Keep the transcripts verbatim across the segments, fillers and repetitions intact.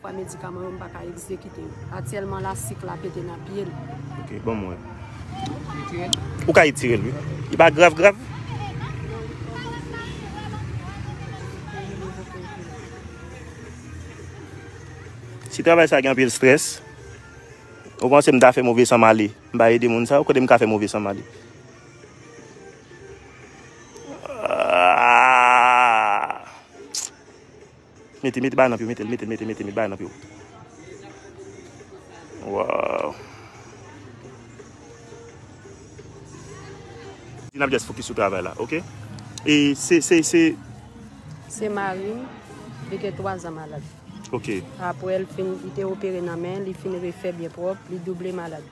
Fwa medikaman yo, m pa ka egzekite yo. Aktyèlman la, sik la pete nan pye l. Ok, ban m wè. Ou ka etire l, wi. Li pa grav, grav. Si travay sa gen anpil strès, ou panse m ta fè move san m ale? M pa ede moun sa yo, kote m ka fè move san m ale? Ah! Mete, mete bagay nan pye w, mete l, mete l, mete, mete, mete bagay nan pye w. Wow. N ap just focus sou travay la, ok? E se, se, se Se mari m, li gen twa zan malad. Ok. Apre l fin, li te opere nan men, li fin refè byen pwòp, li double malad.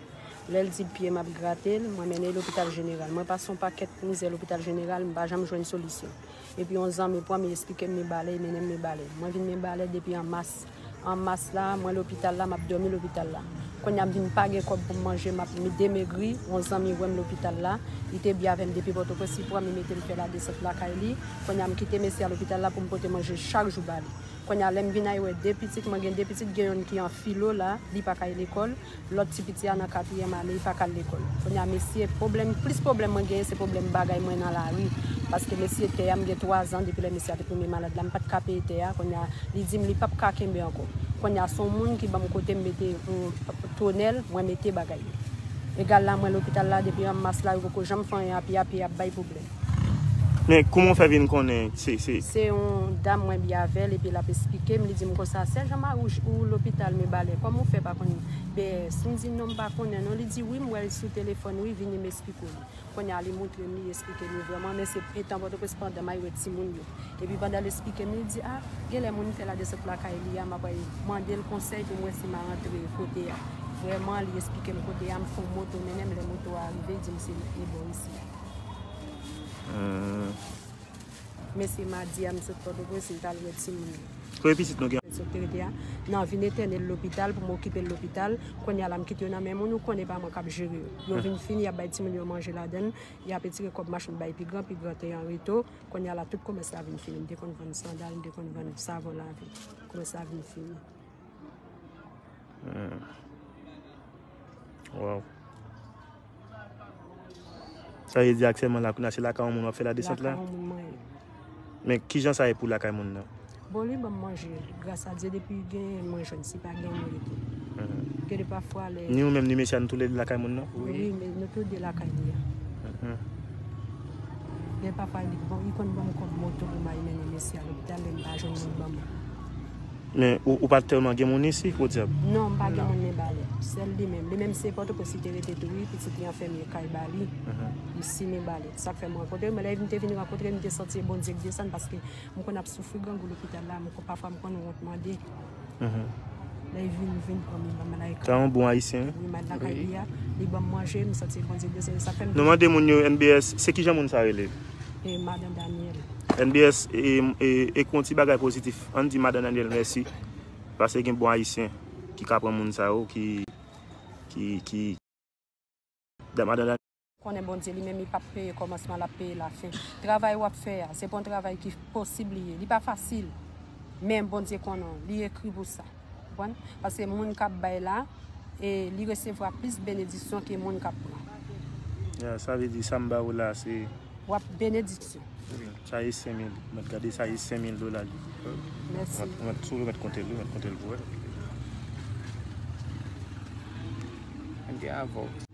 Lè l di pye m ap grate l, mwen mennen l lopital jeneral. Mwen pase yon pakèt mizè lopital jeneral, m pa janm jwenn solisyon. Epi yon zanmi pran m, li eksplike m Mibalè, li mennen m Mibalè. Mwen vin Mibalè depi an mas. An mas la, mwen lopital la, m ap dòmi lopital la. Kounye a m vin pa gen kòb pou m manje, m ap demegri. Yon zanmi wè m lopital la, li te byen avè m depi Pòtoprens, li pran m, li mete m fè ladesant lakay li. Kounye a m kite mesye a lopital la pou m pote manje chak jou ba li. Kounye a lè m vin a, li wè de pitit, mwen gen de pitit, gen youn ki an filo la, li pa ka al lekòl. Lòt ti piti a nan katriyèm ane, li pa ka al lekòl. Kounye a mesye, pwoblèm, plis pwoblèm mwen genyen, se pwoblèm bagay mwen nan lari. Paske mesye tè a, m gen twa zan depi lè mesye a te premye malad la, m pa t ka peye tè a. Kounye a, li di m li p ap ka kenbe ankò. Kounye a, se yon moun ki ban m kote m mete yon tonèl, mwen mete bagay yo. Egal la, mwen lopital la, depi an mas la, yo poko janm fè anyen a pye a, pye a ap bay pwoblèm. Men kòman w fè vin konnen se, se Se yon dam mwen byen avè l, epi l ap eksplike m, li di m konsa, sè Jean Marie, ou, ou lopital Mibalè, kòman w fè pa konn B S? M di non, m pa konnen non. Li di wi, m wè l sou telefòn, wi, vini m eksplike w li. Kounye a, li montre m, li eksplike m li vrèman, men se etan Pòtoprens pandan m al wè timoun yo. Epi pandan l eksplike m, li di, a, genlè moun fè ladesant lakay li a, m ap al mande l konsèy pou m wè si m a rantre kote a. Vrèman, li eksplike m kote a, m fè yon moto mennen m, lè moto a rive, li di m se e bò isi a. Hmm. Men se madi a, m sot Pòtoprens, m t al wè timoun yo. Konbyen pitit nou gen? Sot te rete a. Nan vin entène l lopital pou m okipe l lopital. Kounye a la, m kite yo nan men moun, ou konnen pa mwen k ap jere yo. Yo vin fini, y ap bay timoun yo manje ladan l, y ap etire kòb machann bay pi gran, pi gran te an reto. Kounye a la, tout komès la vin fini. M te konn vann sandal, m te konn vann savon lave. Komès la vin fini. Hmm. Wow. Sa vle di aktyèlman la, kounye a se lakay yon moun w ap fè ladesant la? Lakay yon moun mwen ye. Men kijan sa ye pou lakay moun nan? Bon, li ban m manje. Gras a Dye, depi gen, mwen jwenn. Si pa gen, mwen rete. Mhm. Gen de pafwa, lè Ni ou menm, ni mesye a, nou toulède lakay moun nan? Wi, men nou tou de lakay li a. Mhm. Gen pafwa, li, bon, li konn ban m kòb moto pou m al mennen mesye a lopital, lè m pa jwenn moun ban mwen. Men ou, ou pa tèlman gen moun isi, podyab? Non, m pa gen moun Mibalè. Sèl li menm. Li menm se Pòtoprens li te rete tou, wi, pitit li anfèmye kay ba li. Mhm. Isi Mibalè. Sa k fè m rankontre l, men lè m te vin rankontre l, m te santi e Bondye k desann, paske m konn ap soufri grangou lopital la, m konn, pafwa m konn wont mande. Mhm. Lè l vin, vin pran m, li ban m lakay. Sa yon bon ayisyen, wi. Wi, m al lakay li a, li ban m manje, m santi e Bondye k desann, sa k fè m Nou mande moun yo, N B S, se kijan moun sa rele? E madan Daniel. N B S, e, e, e, kon ti bagay pozitif. Ann di madan Daniel mèsi. Paske gen bon ayisyen ki ka pran moun sa yo, ki, ki, ki, dan madan Daniel. Konnen Bondye li menm, li p ap peye kòmansman, l ap peye lafen. Travay w ap fè a, se pa yon travay ki posib li ye. Li pa fasil. Men Bondye konnen w, li ekri pou sa. Konprann? Paske moun k ap bay la, e li resevwa plis benediksyon ke moun k ap pran. Ya, sa vle di sa m ba ou la, se W ap benediksyon. Wi, sa e senk mil. Mèt gade, sa e senk mil dola li. Mèsi. Mèt, mèt, si w mèt konte l, wi, mèt konte l pou wè. Mwen te avè w.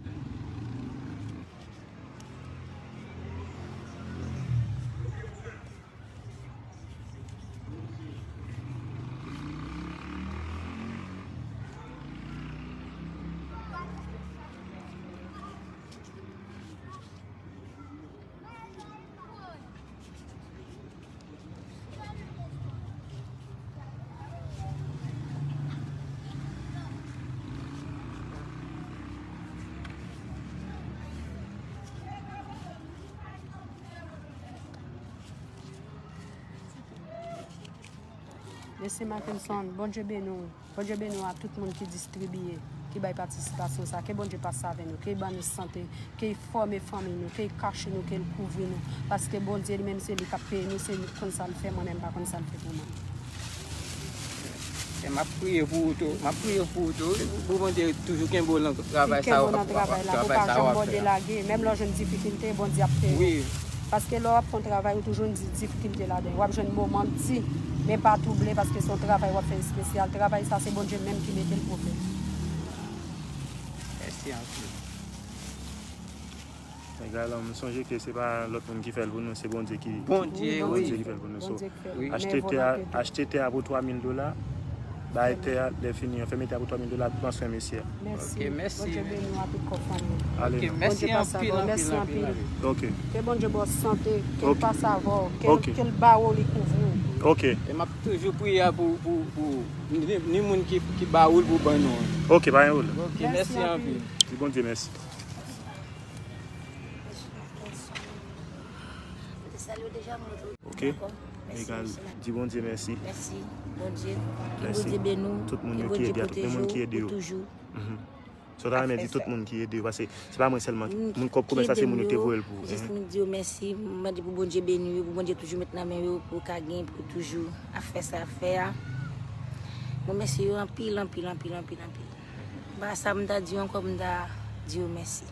Mesye Mackenson, Bondye beni w. Bondye beni w a tout moun ki distribiye, ki bay patisipasyon sa. Ke Bondye pase avè nou, ke li ban nou sante, ke li fòme fanmi nou, ke li kache nou, ke li kouvri nou. Paske Bondye li menm se li k ap peye nou, se li k konn sa l fè, mwen menm m pa konn sa l fè pou mwen. M ap priye pou ou tou. M ap priye pou ou tou, wi, pou Bondye toujou kenbe w nan travay sa w ap fè. Travay sa w ap fè a. Lage, menm lè w jwenn difikilte, Bondye ap fè yo. Wi. Paske lè w ap fè yon travay, ou toujou jwenn di-, difikilte ladan l. W ap jwenn moman di, men pa twouble, paske se yon travay w ap fè espesyal. Travay sa, se Bondye menm ki mete l pou w fè. Mèsi anpil. Egal, m sonje ke se pa lòt moun ki fè l pou nou, se Bondye ki, Bondye, wi, Bondye ki fè l pou nou. So, Bondye ki fè l. Wi. Achte tè a, achte tè a pou twa mil dola, bay tè a, lè fini, fèmen tè a pou twa mil dola, pran swen mesye a. Mèsi. Ok, mèsi. Bondye beni w ak tout kò fanmi w. Ale. Ok, mèsi anpil, anpil, anpil, anpil. Ok. Ke Bondye ba w sante, ke l pase avè w, ke, ke l ba w li kouvri w. Ok. E m ap toujou priye pou, pou, pou ni, ni moun ki, ki ba ou l pou ban nou an. Ok, pa gen pwoblèm. Ok, mèsi anpil. Di Bondye mèsi. Ok. Egal, di Bondye mèsi. Mèsi, Bondye. Ke Bondye beni w. Tout moun yo ki ede a, tout moun ki ede yo. Mhm. Sa w ta renmen di tout moun ki ede yo, paske se pa mwen sèlman. Moun k ap komèt sa, se moun yo te voye l pou ou. Jis m di yo mèsi, m mande pou Bondye beni yo, pou Bondye toujou met nan men yo, pou yo ka gen, pou yo toujou ap fè sa y ap fè a. Mwen mèsi yo anpil, anpil, anpil, anpil, anpil. M pa sa m ta di yo ankò, m ta di yo mèsi.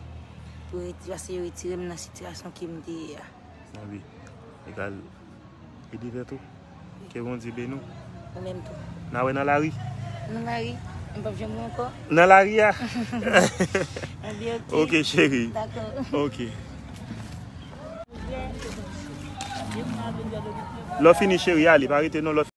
Pou reti-, paske yo retire m nan sitiyasyon ke m te ye a. Anvi. Egal. Ede tèt ou. Ke Bondye beni w. Ou menm tou. N a wè nan lari. Nan lari. M p ap janm wè ankò. Nan lari a. Anvi, ok. Ok, cheri. Dakò. Ok. Lè w fini, cheri, ale. Pa rete non, lè w